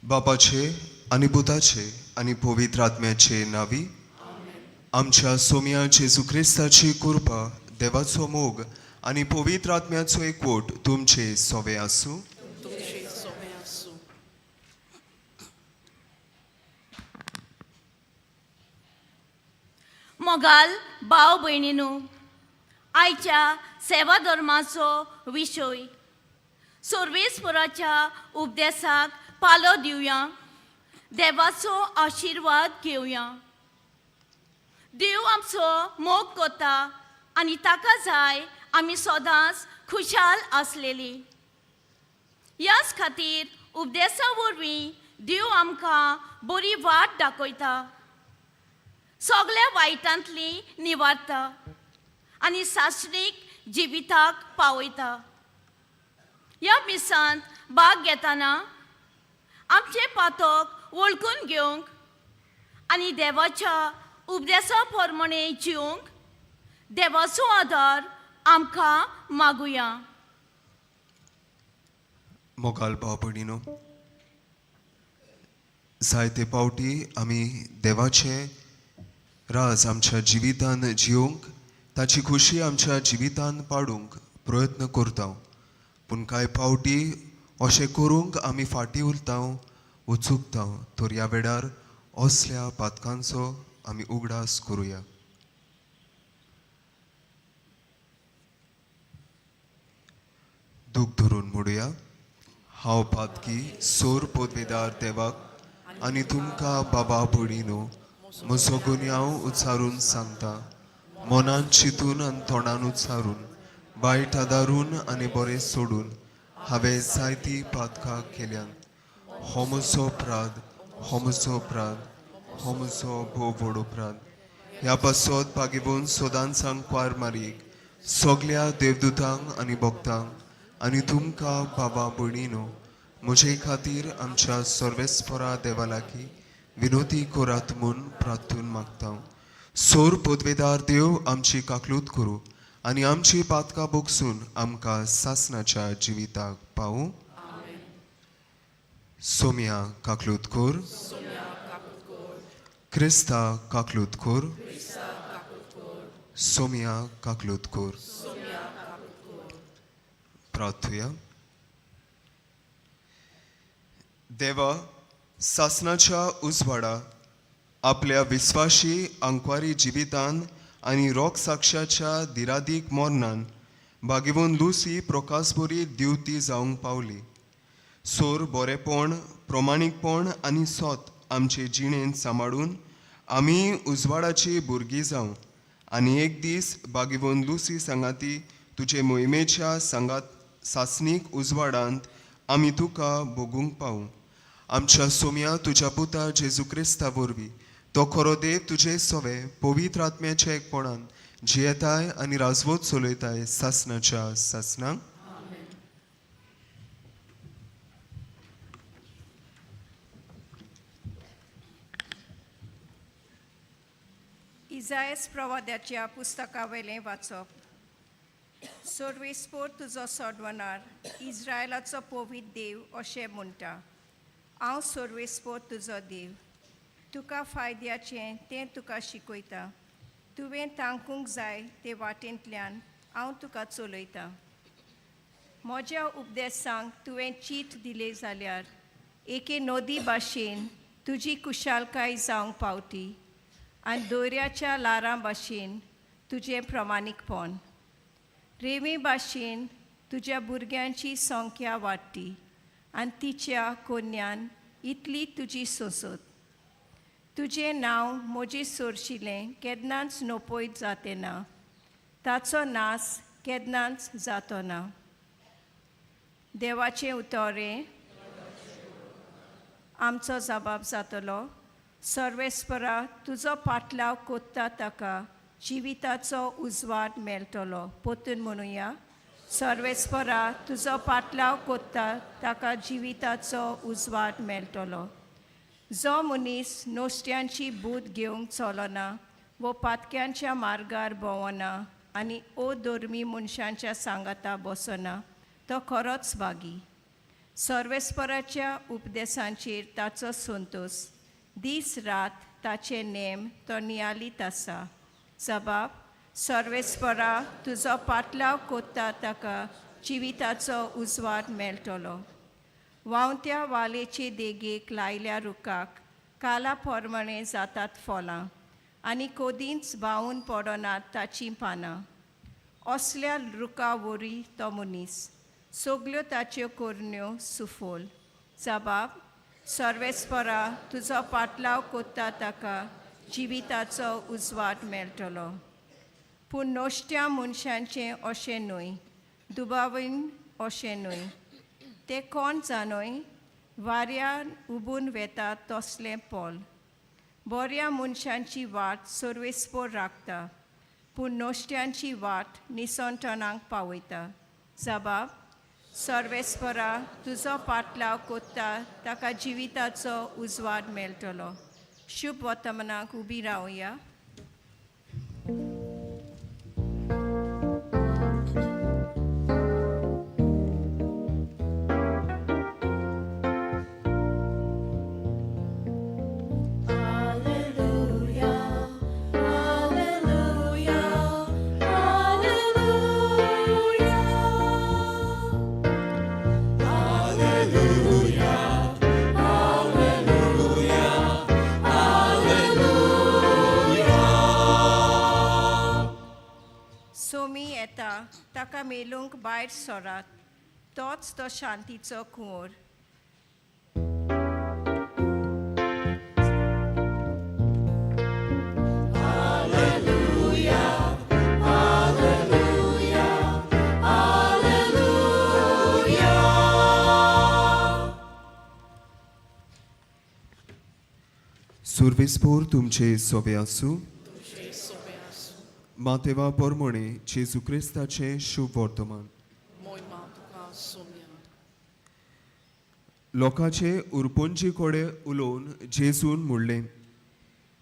बापाचे आनी पुताचे आनी पवित्र आत्म्याचे नावी आमच्या सोम्या जेजू क्रिस्ताची कृपा, देवाचो मोग आनी पवित्र आत्म्याचो एकवट तुमचे सोवे आसूं. तुमचे सोबे आसूं. मोगाल भाव भयणीनू, आयच्या सेवा धर्माचो विशय सर्वेस्पराच्या उपदेसाक पालो दिवया, देवाचो आशिर्वाद घेवया. देव आमचो मोग करता आनी ताका जाय आमी सदांच खुशाल आसलेली. ह्याच खातीर उपदेसा वरवीं देव आमकां बरी वाट दाखयता, सगळ्या वायटांतली निवारता आनी सासणीक जिविताक पावयता. ह्या मिसांत भाग घेतना आमचें पातक वळखून घेवंक आनी देवाच्या उपदेसा प्रमाणे जिवंक देवाचो आदार आमकां मागुया. मोगाल भाव भयणीनो, जायते फावटी आमी देवाचें राज आमच्या जिवितान जियोंक, ताची खुशी आमच्या जिवितान पाडूंक प्रयत्न करता, पूण कांय फावटी अशें करूंक आमी फाटीं उरता वो चुकता. तर ह्या वेळार असल्या पातकांचो आमी उगडास करुया. दूख धरून म्हणुया, हांव पातकी सोर पोदवेदार देवाक आनी तुमकां बाबा भयणीनो म्हजो गुन्यांव उच्चारून सांगता. मनान चिंतून आनी तोंडान उच्चारून, वायट आदारून आनी बरें सोडून हांवें जायतीं पातकां केल्यांत. हो म्हजो अपराध, हो म्हजो अपराध, हो म्हजो भोव व्हड अपराध. ह्या पासत बागेवन सदांच सांगपार मारीक, सगल्या देवदूतांक आनी भक्तांक आनी तुमकां बाबा भयणीनो म्हजे खातीर आमच्या सर्वेस्परा देवा लागीं विनोती करात म्हूण प्रार्थून मागता. सोर पदवेदार देव आमची काकलूत करूं आनी आमची पातकां बोगसून आमकां सासणाच्या जिविताक पावूं. सोम्या काकलूत कोर. क्रिस्ता काकलूत कोर. सोम्या काकलूत कोर. प्रार्थुया. देवा, सासणाच्या उजवाडा आपल्या विस्वाशी आंकवारी जिवितान आनी रोग साक्षाच्या दिरादीक मरणान बागेवन लुसी प्रकाशबरी दिवती जावंक पावली. सोर बरेपण, प्रमाणीकपण आनी सोत आमचे जिणेंत सांबाळून आमी उजवाडाची भुरगीं जावं आनी एक दीस बागेवन लुसी सांगाती तुजे मोहिमेच्या सांगात सासणीक उजवाडांत आमी तुका भोगूंक पावूं. आमच्या सोम्या तुज्या पुता जेजू क्रिस्ता वरवीं, तो खरो देव तुजे सोवे पवित्र आत्म्याच्या एकपणान जियेताय आनी राजवत चलयताय सासणाच्या सासणाक. इजायस प्रवाद्याच्या पुस्तकावयलें वाचप. सर्वेस्पोर तुजो सोडवणार, इस्रायलाचो पवित्र देव अशें म्हणटा, हांव सर्वेस्पोर तुजो देव, तुका फायद्याचें तें तुका शिकयता, तुवें तांकूंक जाय ते वाटेंतल्यान हांव तुका चलयतां. म्हज्या उपदेसांक तुवें चीट दिलें जाल्यार एके नदी भाशेन तुजी कुशालकाय जावंक पावती आनी दोऱ्याच्या ल्हारां भाशेन तुजें प्रमाणीकपण. रेंवे भाशेन तुज्या भुरग्यांची संख्या वाडटी आनी तिच्या कोन्यान इतली तुजी सोंसत. तुजें नांव म्हजी सोरशिलें केन्नाच नोपयत जातें ना, ताचो नास केन्नाच जातो ना. देवाचें उतरें आमचो जबाब जातलो. सर्वेस्परा तुजो पाटलाव कोत्ता ताका जिविताचो उजवाड मेळटलो. पोतून म्हणुया, सर्वेस्परा तुजो पाटलाव कोत्ता ताका जिविताचो उजवाड मेळटलो. जो मनीस नोस्ट्यांची बूद घेवंक चलना वो पातक्यांच्या मार्गार भोंवना आनी ओ धर्मी मनशांच्या सांगाता बसना तो खरोच भागी. सर्वेस्पराच्या उपदेशांचेर ताचो संतोश, दीस रात ताचे नेम तो नियालीत आसा. जबाब, सर्वेस्परा तुजो पाटलाव कोत्ता ताका जिविताचो उजवाड मेळटलो. व्हांवत्या वालेचे देगेक लायल्या रुखाक काला पोरमणे जातात फळां आनी कोदींच बावून पडनात ताचीं पानां. असल्या रुखा वरी तो मनीस, सगल्यो ताच्यो करण्यो सुफोल. जबाब, सर्वेस्परा तुजो पाटलाव कोत्ता ताका जिविताचो उजवाड मेळटलो. पूण नश्ट्या मनशांचें अशें न्हय, दुबावीन अशें न्हय, ते कोण जाणय वाऱ्यान उबून वेता तसलें पोल. बऱ्या मनशांची वाट सर्वेस्पोर राखता, पूण नश्ट्यांची वाट निसणटणाक पावयता. जबाब, सर्वेस्परा तुजो पाटलाव कोत्ता ताका जिविताचो उजवाड मेळटलो. शुभ वर्तमानाक उबी रावया. सोमी येता ताका मेलूंक भायर सरात, तोच तो शांतीचो कुंवर. सुर्वेस्पोर तुमचे सोबे आसूं. तुमचे सोबे आसूं. मातेवा पोरमोणे जेजू क्रिस्ताचें शुभ वर्तमान. मोयमा तुका सोम्या. लोकांचे उरपोंजी कडेन उलोवन जेजून म्हणलें,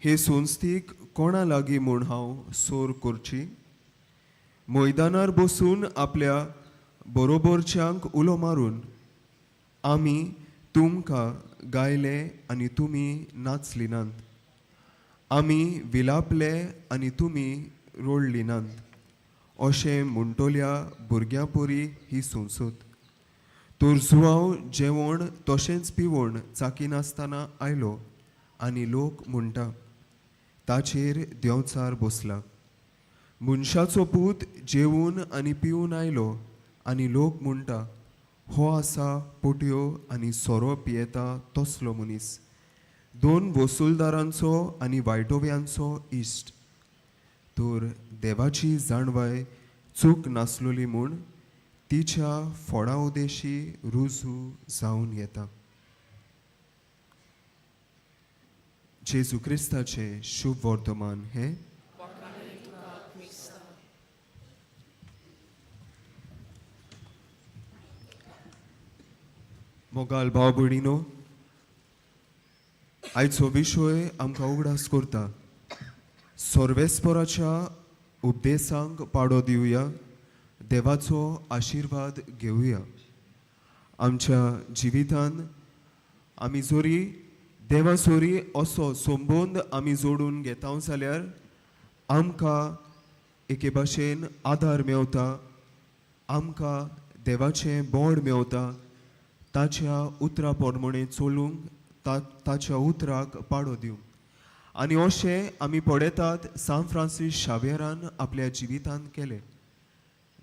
हे संस्थीक कोणा लागीं म्हूण हांव सोर करची? मैदानार बसून आपल्या बरोबरच्यांक उलो मारून आमी तुमकां गायले आनी तुमी नाचली नात, आमी विलापले आनी तुमी रोडली नात, अशें म्हणटल्या भुरग्यां परी ही संसद. तर जुवांव जेवण तशेंच पिवण चाकिनासतना आयलो आनी लोक म्हणटा ताचेर देंवचार बसला. मनशाचो पूत जेवून आनी पिवन आयलो आनी लोक म्हणटा हो आसा पोटयो आनी सोरो पियेता तसलो मनीस, दोन वसुलदारांचो आनी वायटोव्यांचो इश्ट. तर देवाची जाणवाय चूक नासलोली म्हूण तिच्या फोडा उदेशी रुजू जावन येता. जेजू क्रिस्ताचें शुभ वर्तमान हें. वाखाणे तुका क्रिस्ता. मोगाल भाव भयणीनो, आयचो विशय आमकां उगडास करता सर्वेस्पराच्या उपदेसांक पाडो दिवया, देवाचो आशिर्वाद घेवया. आमच्या जिवितान आमी जोरी देवा सोरी असो संबंद आमी जोडून घेता जाल्यार आमकां एके भाशेन आदार मेवता, आमकां देवाचें बोड मेवता, ताच्या उतरा प्रमाणे चलूंक, ताच्या उतराक पाडो दिवंक. आनी अशें आमी पळयतात सान फ्रांसीस शाव्येरान आपल्या जिवितांत केलें.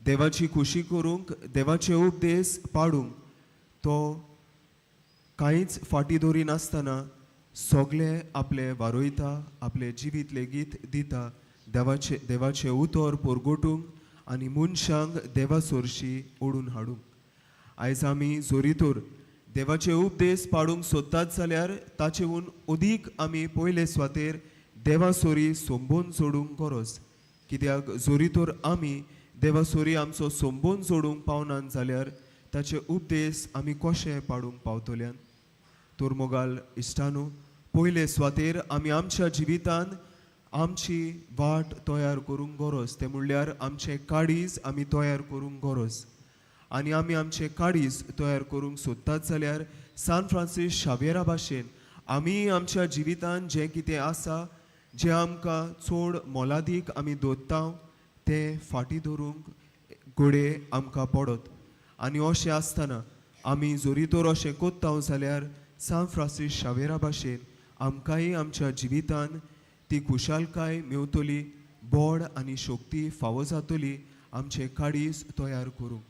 देवाची खुशी करूंक, देवाचे उपदेश पाडूंक तो कांयच फाटीं दवरिनासतना सगळे आपले वारोयता, आपले जिवीत लेगीत दिता देवाचे देवाचें उतर परगटूंक आनी मनशांक देवा सोरशी ओडून हाडूंक. आयज आमी जोरीतोर देवाचे उपदेश पाडूंक सोदतात जाल्यार ताचेहून अदीक आमी पयले सुवातेर देवा सोरी संबोन जोडूंक गरज. कित्याक जोरीतोर आमी देवा सोरी आमचो संबोन जोडूंक पावनात जाल्यार ताचे उपदेश आमी कशे पाडूंक पावतल्यान. तर मोगाल इश्टानू, पयले सुवातेर आमी आमच्या जिवितान आमची वाट तयार करूंक गरज, तें म्हणल्यार आमचें काळीज आमी तयार करूंक गरज. आनी आमी आमचें काळीज तयार करूंक सोदतात जाल्यार सान फ्रांसीस शाव्येरा भाशेन आमी आमच्या जिवितान जें कितें आसा, जें आमकां चड मोलादीक आमी दवरता तें फाटीं धरूंक घडये आमकां पडत. आनी अशें आसतना आमी जरी तर अशें कोत्ता जाल्यार सान फ्रांसीस शाव्येरा भाशेन आमकांय आमच्या जिवितान ती खुशालकाय मेवतली, बोड आनी शक्ती फावो जातली आमचें काळीज तयार करूंक.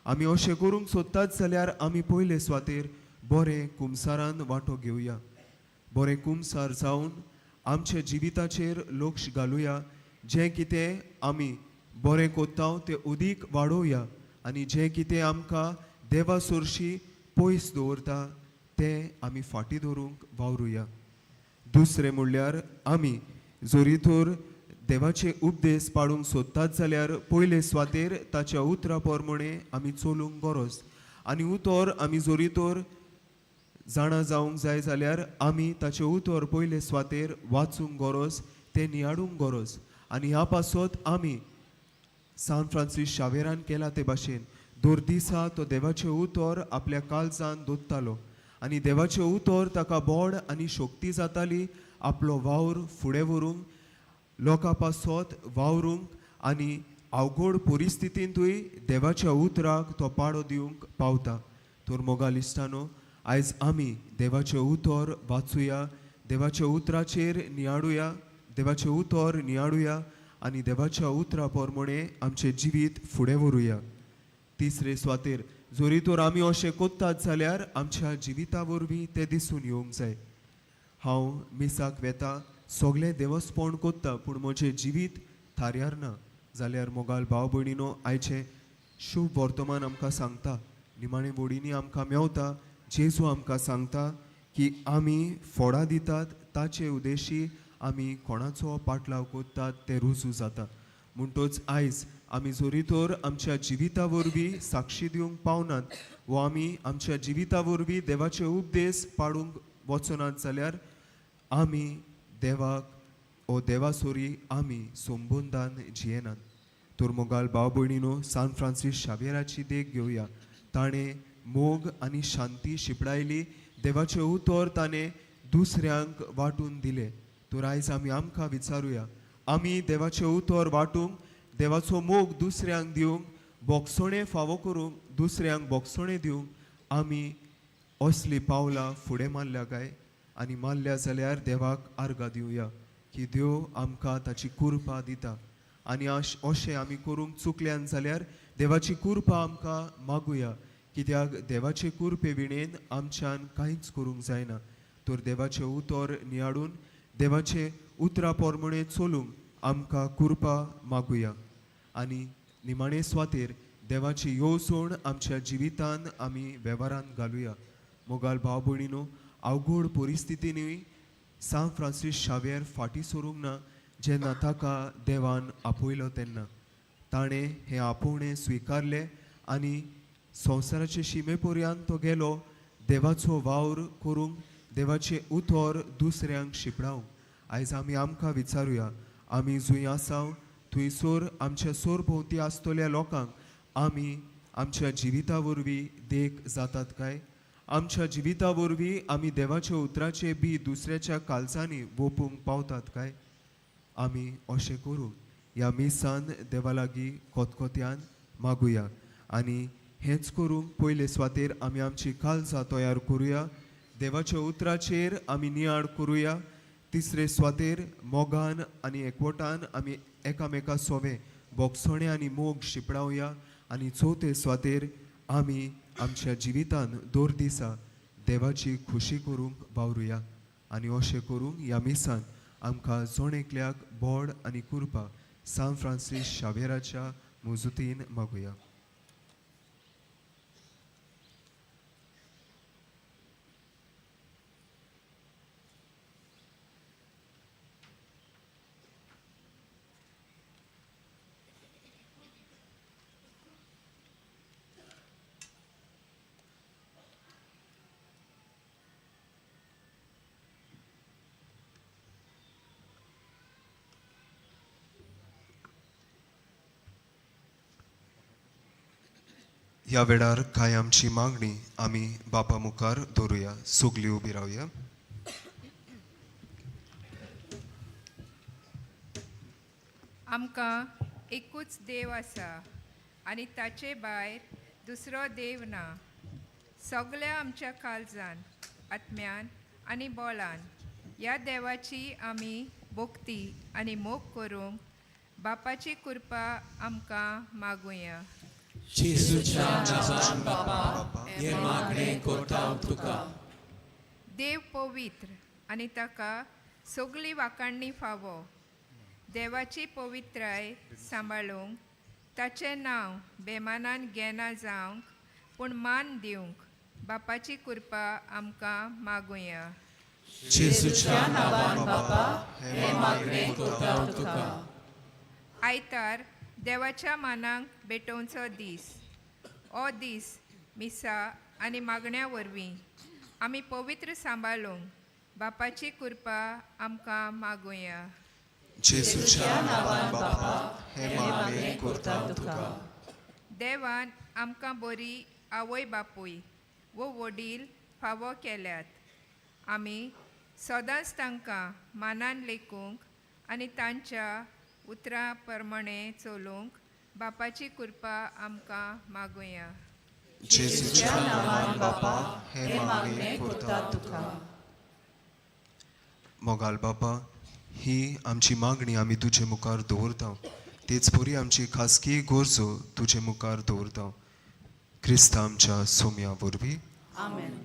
आमी अशें करूंक सोदतात जाल्यार आमी पयले सुवातेर बरें कुमसारान वांटो घेवया, बरें कुमसार जावन आमच्या जिविताचेर लक्ष घालुया, जें कितें आमी बरें कोत्ता तें अदीक वाडोवया आनी जें कितें आमकां देवा सोरशी पयस दवरता तें आमी फाटीं धरूंक वावरुया. दुसरें म्हणल्यार आमी जरी तर देवाचे उपदेश पाडूंक सोदतात जाल्यार पयले सुवातेर ताच्या उतरा प्रमाणे आमी चलूंक गरज. आनी उतर आमी जरी तर जाणा जावंक जाय जाल्यार आमी ताचें उतर पयले सुवातेर वाचूंक गरज, तें नियाळूंक गरज. आनी ह्या पासत आमी सान फ्रांसीस शावेरान केला ते भाशेन दर दिसा तो देवाचें उतर आपल्या काळजान दोत्तालो आनी देवाचें उतर ताका बोड आनी शक्ती जाताली आपलो वावर फुडें व्हरूंक, लोकां पासत वावरूंक आनी अवघड परिस्थितींतूय देवाच्या उतराक तो पाडो दिवंक पावता. तर मोगाल इश्टानो, आयज आमी देवाचें उतर वाचुया, देवाच्या उतराचेर नियाळुया, देवाचें उतर नियाळुया आनी देवाच्या उतरा प्रमाणे आमचें जिवीत फुडें व्हरुया. तिसरे सुवातेर जरी तर आमी अशें कोत्तात जाल्यार आमच्या जिविता वरवीं तें दिसून येवंक जाय. हांव मिसाक वेता, सगळें देवस्पण कोत्ता, पूण म्हजें जिवीत थाऱ्यार ना जाल्यार मोगाल भाव भयणीनो, आयचें शुभ वर्तमान आमकां सांगता, निमाणे वडींनी आमकां मेवता, जेजू आमकां सांगता की आमी फोडां दितात ताचे उद्देशी आमी कोणाचो पाटलाव कोत्तात तें रुजू जाता. म्हणटोच आयज आमी जरी तर आमच्या जिविता वरवीं साक्षी दिवंक पावनात वो आमी आमच्या जिविता वरवीं देवाचे उपदेश पाडूंक वचनात जाल्यार आमी देवाक ओ देवा सोरी आमी संबंदान जियेनात. तर मोगाल भाव भयणीनो, सान फ्रांसीस शाव्येराची देख घेवया. ताणें मोग आनी शांती शिंपडायली, देवाचें उतर ताणें दुसऱ्यांक वांटून दिलें. तर आयज आमी आमकां विचारुया, आमी देवाचें उतर वांटूंक, देवाचो मोग दुसऱ्यांक दिवंक, बोगसणें फावो करूंक, दुसऱ्यांक बोगसणें दिवंक आमी असलीं पावलां फुडें मारल्या काय? आनी मारल्या जाल्यार देवाक आर्गां दिवया की देव आमकां ताची कुरपा दिता. आनी अशें आमी करूंक चुकल्यान जाल्यार देवाची कुरपा आमकां मागुया, कित्याक देवाचे कुरपे विणेन आमच्यान कांयच करूंक जायना. तर देवाचें उतर नियाळून देवाचें उतरा प्रमाणे चलूंक आमकां कुरपा मागुया. आनी निमाणे सुवातेर देवाची येवजण आमच्या जिवितान आमी वेव्हारान घालुया. मोगाल भाव भयणीनो, अवघड परिस्थितीनूय सान फ्रांसीस शाव्येर फाटीं सरूंक ना. जेन्ना ताका देवान आपयलो तेन्ना ताणें हें आपोवणें स्विकारलें आनी संवसाराचे शिमे पर्यंत तो गेलो देवाचो वावर करूंक, देवाचें उतर दुसऱ्यांक शिंपडावंक. आयज आमी आमकां विचारुया, आमी जंय आसा थंयसर आमच्या सोरभोंवती आसतल्या लोकांक आमी आमच्या जिविता वरवीं देख जातात काय? आमच्या जिविता वरवीं आमी देवाच्या उतराचें बी दुसऱ्याच्या कालसांनी वोपूंक पावतात काय? आमी अशें करूंक ह्या मिसान देवा लागीं कोतकोत्यान मागुया. आनी हेंच करूंक पयले सुवातेर आमी आमची कालसां तयार करुया, देवाच्या उतराचेर आमी नियाळ करुया. तिसरे सुवातेर मोगान आनी एकवटान आमी एकामेका सोवे बोगसोणे आनी मोग शिंपडावया. आनी चवथे सुवातेर आमी आमच्या जिवितान दर दिसा देवाची खुशी करूंक वावरुया. आनी अशें करूंक ह्या मिसान आमकां जण एकल्याक बोड आनी कुरपा सान फ्रांसीस शावेराच्या मुजुतीन मागुया. ह्या वेळार कांय आमची मागणी आमी बापा मुखार दवरुया. सगळीं उबी रावया. आमकां एकूच देव आसा आनी ताचे भायर दुसरो देव ना. सगल्या आमच्या काळजान, आत्म्यान आनी बोलान ह्या देवाची आमी भक्ती आनी मोग करूंक बापाची कृपा आमकां मागुया. जेजूच्या नांवान बापा, हें मागणें करता तुका. देव पवित्र आनी ताका सगळी वाखाणणी फावो. देवाची पवित्राय सांबाळूंक, ताचें नांव बेमानान घेना जावंक पूण मान दिवंक बापाची कृपा आमकां मागुया. जेजूच्या नांवान बापा, हें मागणें करता तुका. आयतार देवाच्या मानाक भेटोवचो दीस. हो दीस मिसा आनी मागण्या वरवीं आमी पवित्र सांबाळूंक बापाची कृपा आमकां मागुया. जेजूच्या नांवान बापा, हें मागणें करता तुका. देवान आमकां बरी आवय बापूय वो वडील फावो केल्यात. आमी सदांच तांकां मानान लेखूंक आनी तांच्या उतरां प्रमाणें चलूंक बापाची कृपा आमकां मागुया. जेजूच्या नांवान बापा, हें मागणें करता तुका. मोगाल बापा, ही आमची मागणी आमी तुजे मुखार दवरता. तेच परी आमची खासगी गरजो तुजे मुखार दवरता. क्रिस्ता आमच्या सोम्या वरवीं. आमेन.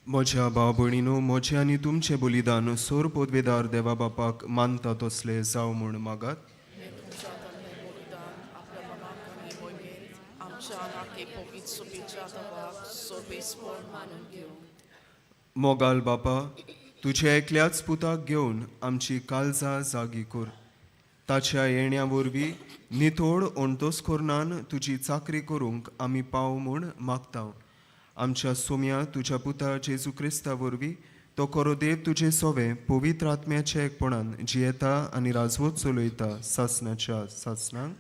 म्हज्या भाव भयणीनो, म्हजें आनी तुमचें बलिदान सोर पोदवेदार देवा बापाक मानता तसलें जावं म्हूण मागात. मोगाल बापा, तुज्या एकल्याच पुताक घेवन आमची काळजां जागी कर. ताच्या येण्या वरवीं नितोड ओणतोसकोर्नान तुजी चाकरी करूंक आमी पाव म्हूण मागता. आमच्या सोम्या तुज्या पुता जेजू क्रिस्ता वरवीं तो खरो देव तुजे सोवे पवित्र आत्म्याच्या एकपणान जियेता आनी राजवत चलयता सासनाच्या सासनाक.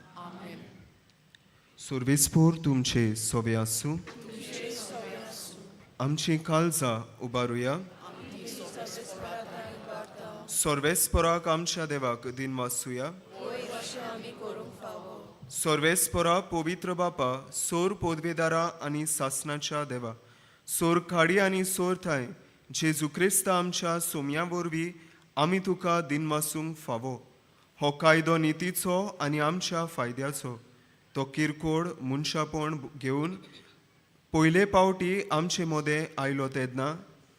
सुर्वेस्पोर तुमचे सोवे आसूं. आमची काळजां उबारुया. सर्वेस्पोराक आमच्या देवाक दिनवासुया. सर्वेस्पोरा पवित्र बापा, सोर पोदवेदारा आनी सासनाच्या देवा, सोर खाडी आनी सोर थांय जेजू क्रिस्त आमच्या सोम्या वरवीं आमी तुका दिनवासूंक फावो. हो कायदो नितीचो आनी आमच्या फायद्याचो. तो किरकोळ मनशापण घेवन पयले पावटी आमचे मदें आयलो तेन्ना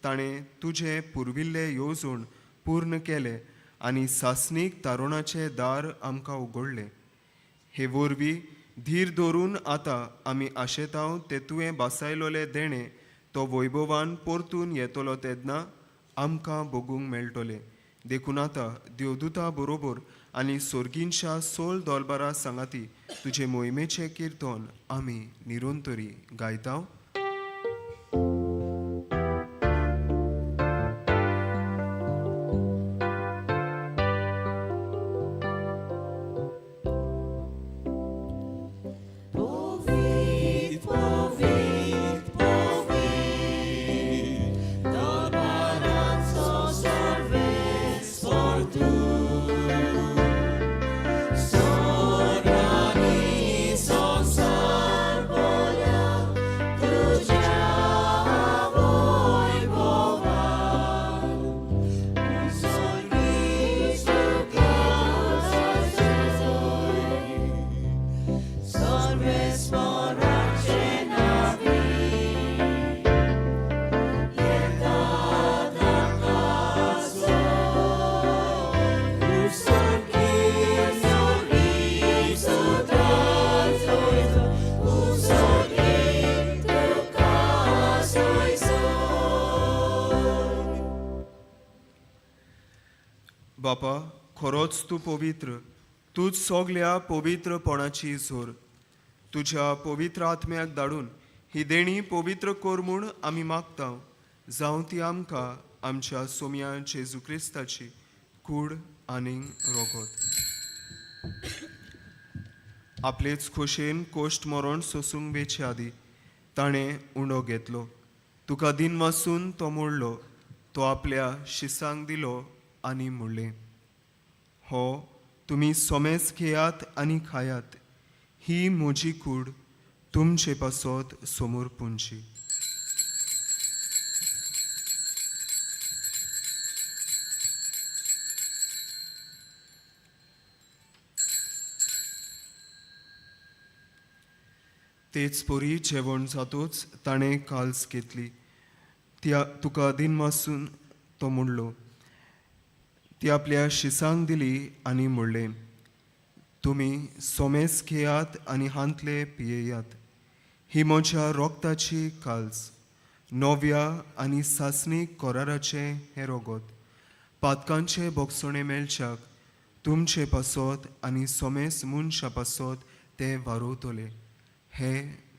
ताणें तुजें पुर्विल्लें येवजण पूर्ण केलें आनी सासणीक तारुणाचें दार आमकां उगडलें. हे वरवीं धीर धरून आतां आमी आशेतांव तें तुवें बासायलोलें देणें तो वैभवान परतून येतलो तेन्ना आमकां भोगूंक मेळटलें. देखून आतां देवदूता बरोबर आनी सोर्गींच्या सोल दोलबारा सांगाती तुजे मोहिमेचें किर्तन आमी निरंतरी गायता. बापा, खरोच तूं पवित्र, तूंच सगल्या पवित्रपणाची जोर. तुज्या पवित्र आत्म्याक धाडून ही देणी पवित्र कर म्हूण आमी मागता, जावं ती आमकां आमच्या सोम्या जेजू क्रिस्ताची कूड आनीक रोगत. आपलेच खोशेन कोश्ट मरण सोसूंक वेचे आदी ताणें उंडो घेतलो, तुका दिन वासून तो मोडलो, तो आपल्या शिसांक दिलो आनी म्हणलें, हो तुमी सोमेस घेयात आनी खायात, ही म्हजी कूड तुमचे पासत समोर पुंची. तेच परी जेवण जातूच ताणें काल्स घेतली, ती तुका दिनवासून तो म्हणलो, ती आपल्या शिसांक दिली आनी म्हणलें, तुमी सोमेस घेयात आनी हांतले पियेयात, ही म्हज्या रोगताची काल्स, नव्या आनी सासणीक कराराचें हें रोगत, पातकांचे बोगसणे मेळच्याक तुमचे पासत आनी सोमेस मनशा पासत तें वारोवतले, हे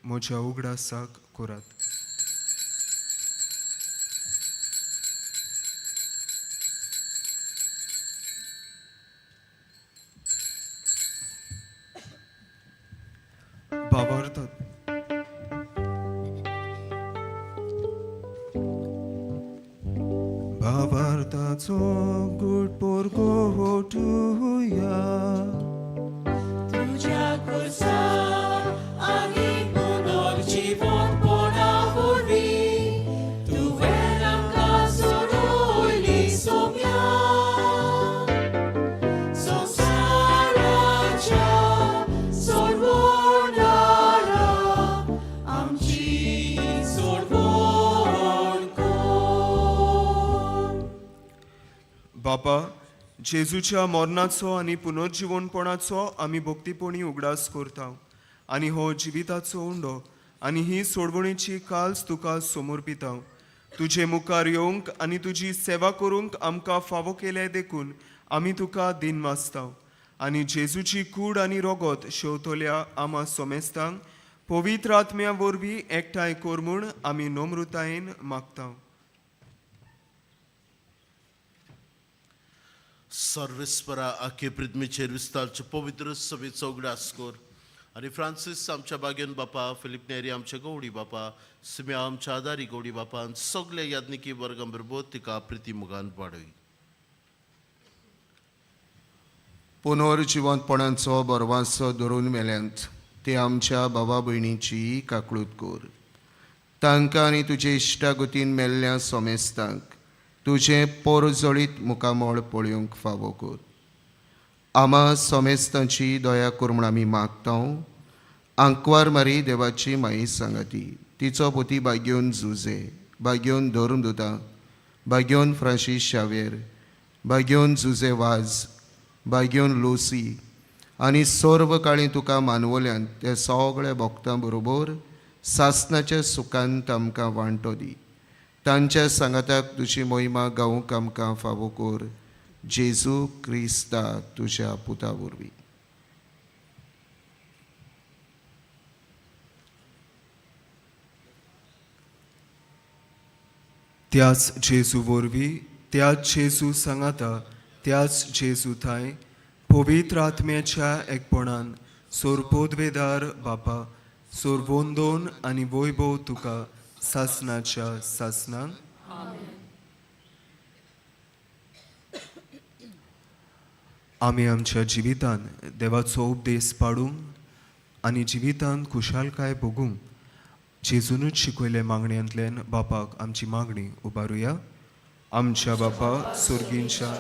म्हज्या उगडासाक करात. भावार्थात भावार्थाचो गुड पोरगोटुया तुज्या खुर्सा आनी पुनर्जिवंतपणा वरवीं तुवें आमकां सोडयली सोम्या. संवसाराच्या सोडवणारा आमची सोडवण कर. बापा, जेजूच्या मरणाचो आनी पुनर्जिवनपणाचो आमी भक्तीपणी उगडास करता आनी हो जिविताचो उंडो आनी ही सोडवणेची काल्स तुका समर्पिता. तुजे मुखार येवंक आनी तुजी सेवा करूंक आमकां फावो केल्या देखून आमी तुका दिनवासता आनी जेजूची कूड आनी रोगत शेवतल्या आमा सोमेस्तांक पवित्र आत्म्या वरवीं एकठांय कर म्हूण आमी नम्रतायेन मागता. सर्वेस्परा आखे पृथ्वीचेर विस्तारचे पवित्र सभेचो उगडास कर आनी फ्रांसीस आमच्या बागेन बापा, फिलीप नेरी आमच्या गौडी बापा, सिम्या आमच्या आदारी गौडी बापा आनी सगळे याज्ञिकी वर्गां बरोबर तिका प्रिती मुखान वाडय. पुनर्जिवंतपणाचो बरवासो धरून मेल्यांत ते आमच्या बाबा भयणीची काकळूत कर. तांकां आनी तुजे इश्टागतीन मेल्ल्या सोमेस्तांक तुजें पोरजोळीत मुखामळ पळोवंक फावो कर. आमा समेस्तांची दया कर म्हूण आमी मागता. आंकवार मारी देवाची माई सांगाती, तिचो पोती बागेवन जुजे, बागेवन धर्मदुता, बागेवन फ्रांसीस शावेर, बागेवन जुजे वाज, बागेवन लोसी आनी सर्व काळी तुका मानवल्यान ते सगळे भक्तां बरोबर सासनाच्या सुखान तांकां वांटो दी. तांच्या सांगाताक तुजी मोहिमा गावूंक आमकां फावो कर, जेजू क्रिस्ता तुज्या पुता वरवीं. त्याच जेजू वरवीं, त्याच जेजू सांगाता, त्याच जेजू थांय पवित्र आत्म्याच्या एकपणान सोरपोदवेदार बापा सोरवोंदोन आनी वैभव तुका सासनाच्या सासनान. आमी आमच्या जिवितान देवाचो उपदेश पाडूंक आनी जिवितान खुशालकाय भोगूंक जेजूनच शिकयले मागण्यांतल्यान बापाक आमची मागणी उबारुया. आमच्या बापा सोर्गींच्या,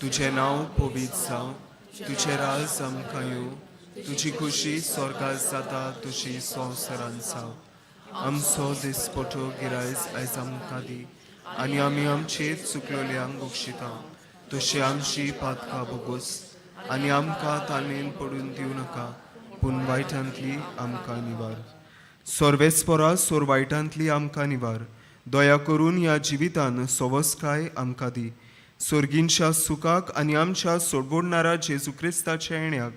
तुजें नांव पवित्र जावं, तुजें राज आमकां येवं, तुजी खुशी स्वर्गात जाता तशी संवसारांत जावं. आमचो दिसपटो गिरायज आयज आमकां दी आनी आमी आमचे चुकलोल्यांक बक्षिता तशी आमची पातकां भोगोस आनी आमकां ताणेन पडून दिवं नाका, पूण वायटांतली आमकां निवार. सर्वेस्परा सोर वायटांतली आमकां निवार. दया करून ह्या जिवितान सवस्काय आमकां दी. सोर्गींच्या सुखाक आनी आमच्या सोडवडणारा जेजू क्रिस्ताच्या येण्याक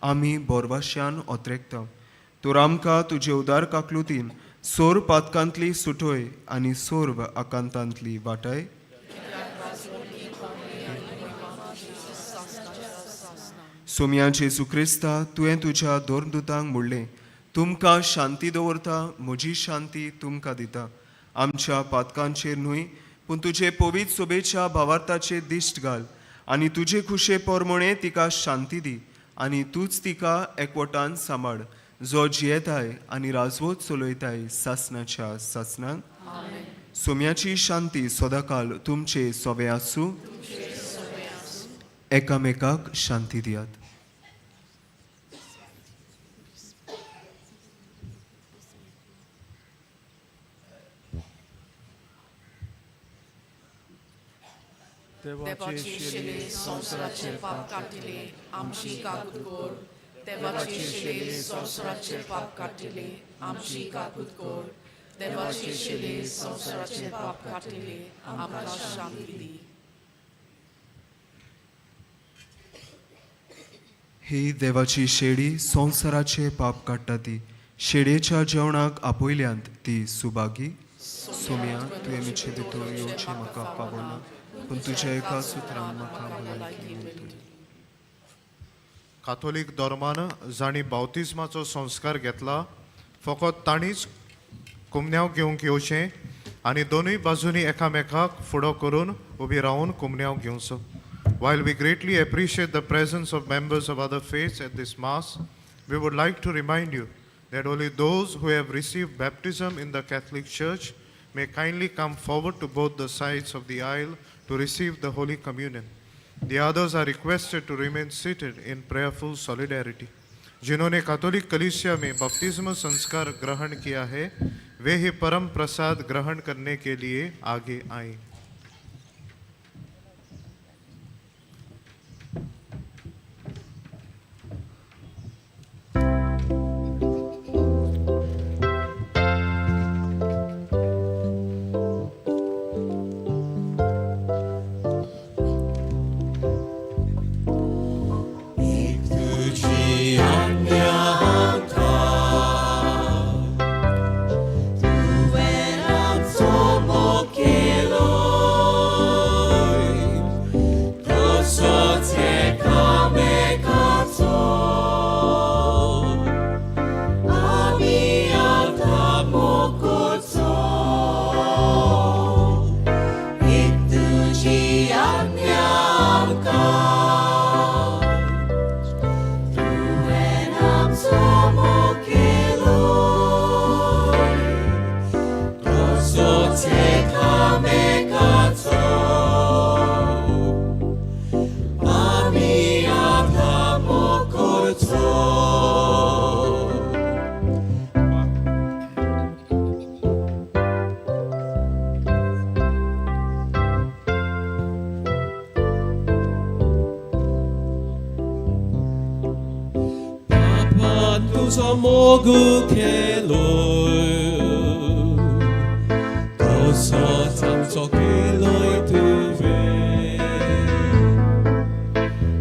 आमी बोरवाश्यान ओत्रेकता. तर आमकां तुजे उदार काकलुतीन सोर पातकांतली सुटोय आनी सोर्व आकांतांतली वाटाय. सोम्या जेजू क्रिस्ता, तुवें तुज्या दोरदुतांक म्हणलें, तुमकां शांती दवरता, म्हजी शांती तुमकां दिता. आमच्या पातकांचेर न्हय पूण तुजे पवित्र सोबेच्या भावार्थाचेर दिश्ट घाल आनी तुजे खुशे पोरमोणे तिका शांती दी आनी तूंच तिका एकवटान सांबाळ, जो जियेताय आनी राजवत चलयताय सासनाच्या सासनाक. सोम्याची शांती सदाकाल तुमचे सोवे आसूं. एकामेकाक शांती दियात. देवाची शेली संवसाराचेर पाप काडटिले आमची काकूत कर. देवाची शेली संवसाराचेर पाप काडटिले आमची काकूत कर. देवाची शेली संवसाराचेर पाप काडटिले आमकां शांती दी. ही देवाची शेडी संवसाराचे पाप काडटा ती शेडयेच्या जेवणाक आपयल्यांत ती सुभागी. सोम्या, तुवें म्हजे भितर येवचें म्हाका पावना, पूण तुज्या एका सुत्रान म्हाका भलायकी मेळटली. काथोलीक धर्मान जांणी बावतिज्माचो संस्कार घेतला फकत तांणीच कुमन्यांव घेवंक येवचें आनी दोनूय बाजूंनी एकामेकाक फुडो करून उबी रावन कुमन्यांव घेवचो. While we greatly appreciate the presence of members of other faiths at this Mass, we would like to remind you that only those who have received baptism in the Catholic Church may kindly come forward to both the sides of the aisle to receive the Holy Communion. The others are requested to remain seated in prayerful solidarity. जिन्होंने Catholic कलीसिया में बपतिस्म संस्कार ग्रहण किया है वे ही परम प्रसाद ग्रहण करने K लिए आगे आएं. तुवें आमचो मोग केलो. तुजो मोग केलोय तसोच आमचो केलोय तुवें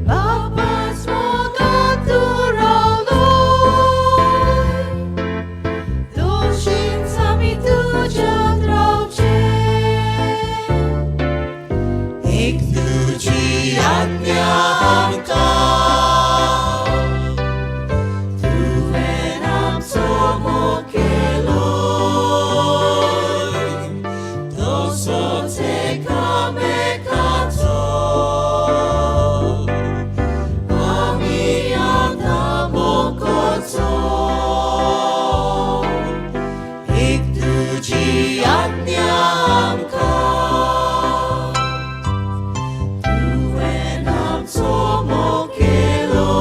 बापाच मोगान तूं रावलोय तशींच आमी तुज्यात रावचें एक तुजी आज्ञा आमकां तुवें आमचो मोग केलोय तसोच एकामेकाचो आमी आतां मोग करचो एक तुजी आज्ञा आमकां तुवें आमचो मोग केलोय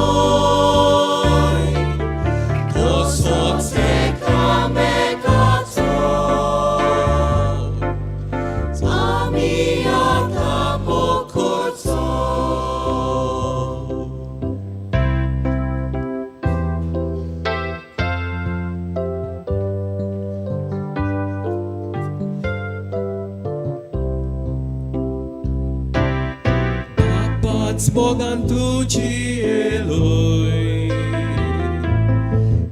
तसोच एकामेकाचो आमी आतां मोग करचो. बापाच मोगान तुजी एलोय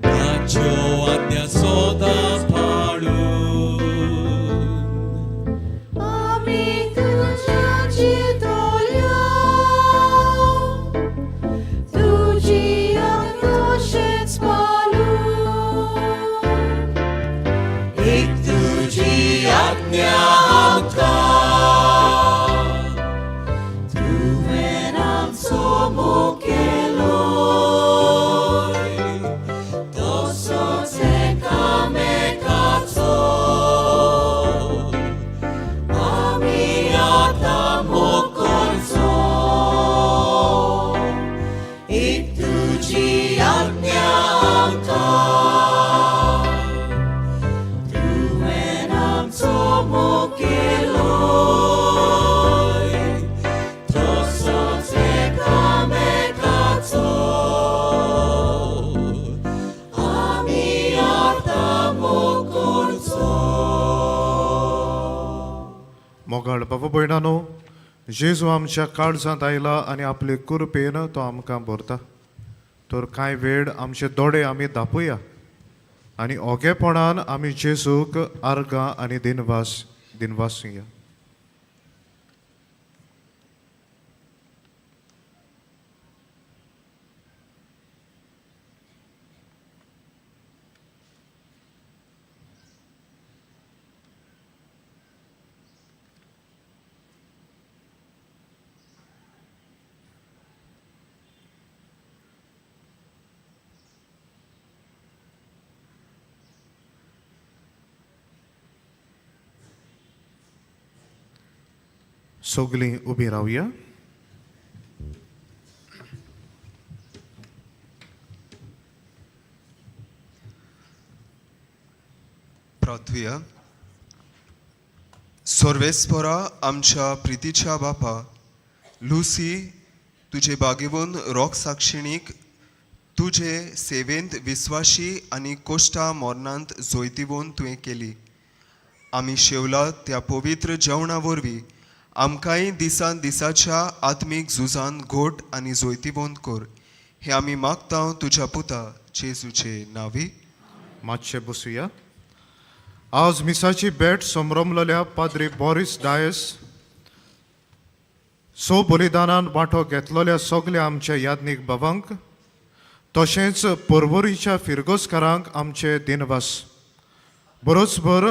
ताच्यो आज्ञा सदां पाळून आमी तुज्या चिंतोल्या तुजी आज्ञा तशेंच पाळून एक तुजी आज्ञा आमकां तुवें आमचो मोग केलोय तसोच एकामेकाचो आमी आतां मोग करचो एक तुजी आज्ञा आमकां तुवें आमचो मोग केलोय तसोच एकामेकाचो आमी आतां मोग करचो. मोगाळ बाबा भयणानो, जेजू आमच्या काळजांत आयला आनी आपले कुरपेन तो आमकां भरता. तर कांय वेळ आमचे दोळे आमी धांपुया आनी ओगेपणान आमी जेजूक आर्गां आनी दिनवास दिनवासुया. सगळीं उबीं रावया. प्रार्थुया. सर्वेस्परा आमच्या प्रितीच्या बापा, लुसी तुजे बागेवन रोग साक्षिणीक तुजे सेवेंत विस्वाशी आनी कोश्टा मोरनांत जैतिवंत तुवें केली. आमी शेवला त्या पवित्र जेवणा वरवीं आमकांय दिसान दिसाच्या आत्मीक झुजान घोट आनी जैतिवंत कर. हें आमी मागता तुज्या पुता जेजूचे नांवी. मातशें बसुया. आज मिसाची भेट समरमलेल्या पाद्री बॉरीस डायस, सो बलिदानान वांटो घेतलेल्या सगल्या आमच्या याज्ञीक बाबांक, तशेंच पर्वरीच्या फिरगोजकारांक आमचे दिनवास. बरोचभर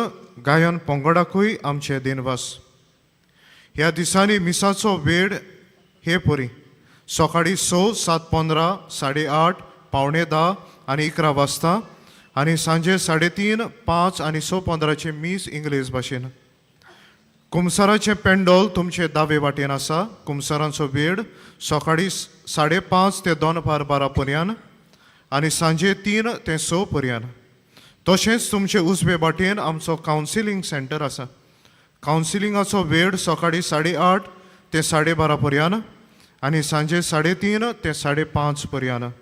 गायन पंगडाकूय आमचे दिनवास. ह्या दिसांनी मिसाचो वेळ हे परी: सकाळीं 6, 7:15, 8:30, 9:45 आनी 11 वाजता आनी सांजे 3:30, 5 आनी 6:15चें मीस इंग्लीश भाशेन. कुमसाराचें पेंडोल तुमचे दावे वाटेन आसा. कुमसारांचो वेळ सकाळीं 5:30 ते दनपार 12 पर्यंत आनी सांजे 3 ते 6 पर्यंत. तशेंच तुमचे उजवे वाटेन आमचो कावन्सिलींग सेंटर आसा. कावन्सिलिंगाचो वेळ सकाळीं 8:30 ते 12:30 पर्यंत आनी सांजे 3:30 ते 5:30 पर्यंत.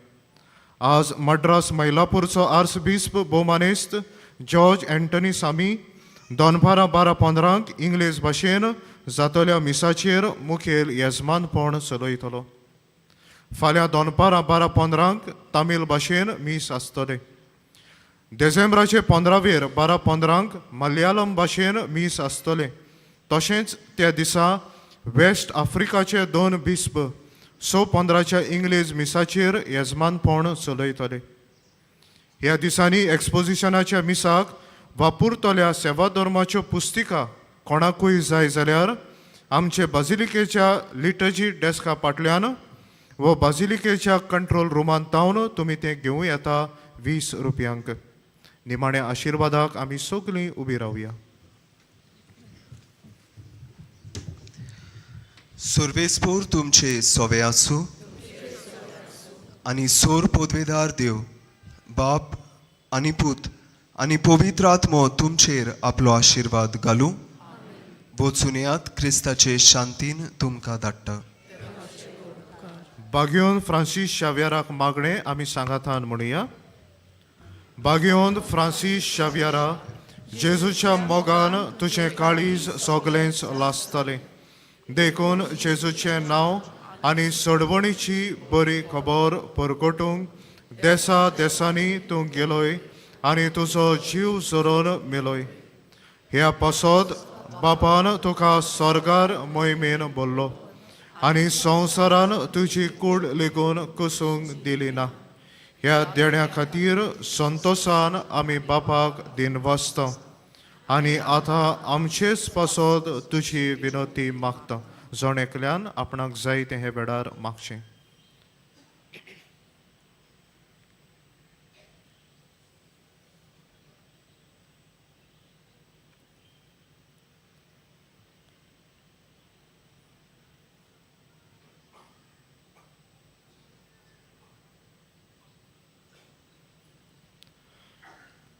आज मड्रास मैलापूरचो आर्सबिस्प भोवमानेस्त जॉर्ज एंटनी सामी दनपारां 12:15 इंग्लीश भाशेन जातल्या मिसाचेर मुखेल येजमानपण चलयतलो. फाल्यां दनपारां 12:15 तामील भाशेन मीस आसतलें. देसेंब्राचे 15वेर 12:15 मलयाळम भाशेन मीस आसतलें. तशेंच त्या दिसा वेस्ट आफ्रिकाचे 2 बिस्प 6:15 इंग्लीश मिसाचेर येजमानपण चलयतले. ह्या दिसांनी एक्सपोजिशनाच्या मिसाक वापरतल्या सेवा धर्माच्यो पुस्तिका कोणाकूय जाय जाल्यार आमचे बाजिलिकेच्या लिटर्जी डेस्का फाटल्यान व बाजिलिकेच्या कंट्रोल रुमांत तावन तुमी तें घेवं येता 20 रुपयांक. निमाण्या आशिर्वादाक आमी सगळीं उबी रावया. सुर्वेस्पोर तुमचे सोवे आसूं आनी सोर पोदवेदार देव बाप आनी पूत आनी पवित्र आत्मो तुमचेर आपलो आशिर्वाद घालूं. वचून येयात, क्रिस्ताचे शांतीन तुमकां धाडटा. बागयोन फ्रांसीस शाव्याराक मागणें आमी सांगातान म्हणुया. बागयोन फ्रांसीस शाव्यारा, जेजूच्या मोगान तुजें काळीज सगळेंच लासतलें, देखून जेजूचें नांव आनी सोडवणीची बरी खबर परगटूंक देसा देसांनी तूं गेलोय आनी तुजो जीव झरोवन मेलोय. ह्या पासत बापान तुका स्वर्गार मोहिमेन बोल्लो आनी संवसारान तुजी कूड लेगून कसूंक दिली ना. ह्या देण्या खातीर संतोसान आमी बापाक दिनवासता आनी आतां आमचेच पासत तुजी विनोती मागता. जण एकल्यान आपणाक जाय तें हे वेळार मागचें.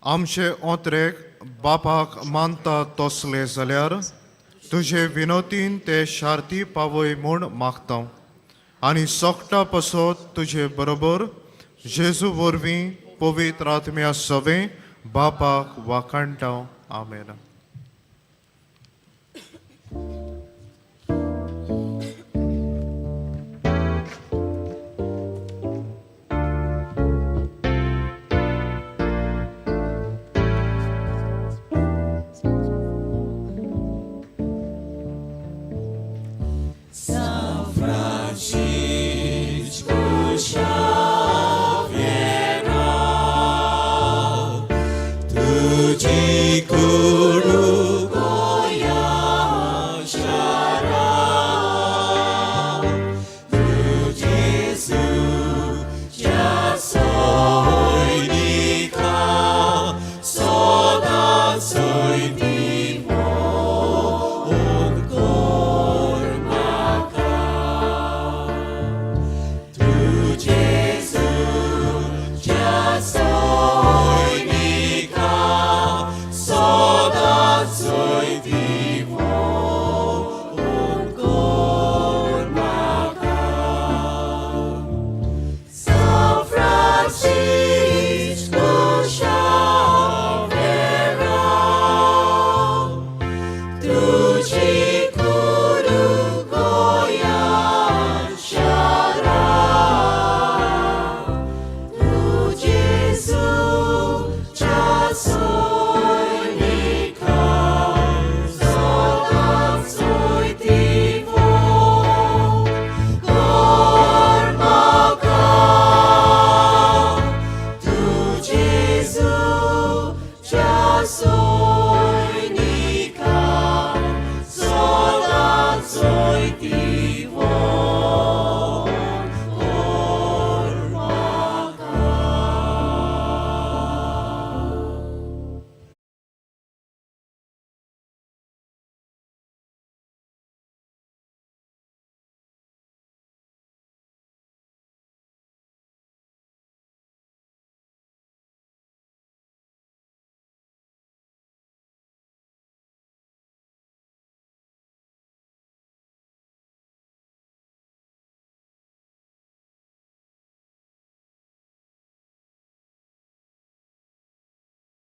आमचे ओंत्रेक बापाक मानता तसले जाल्यार तुजे विनोतीन ते शार्ती पावय म्हूण मागता आनी सोकटा पसत तुजे बरोबर जेजू वरवीं पवित्र आत्म्या सवें बापाक वाखाणटा. आमेन.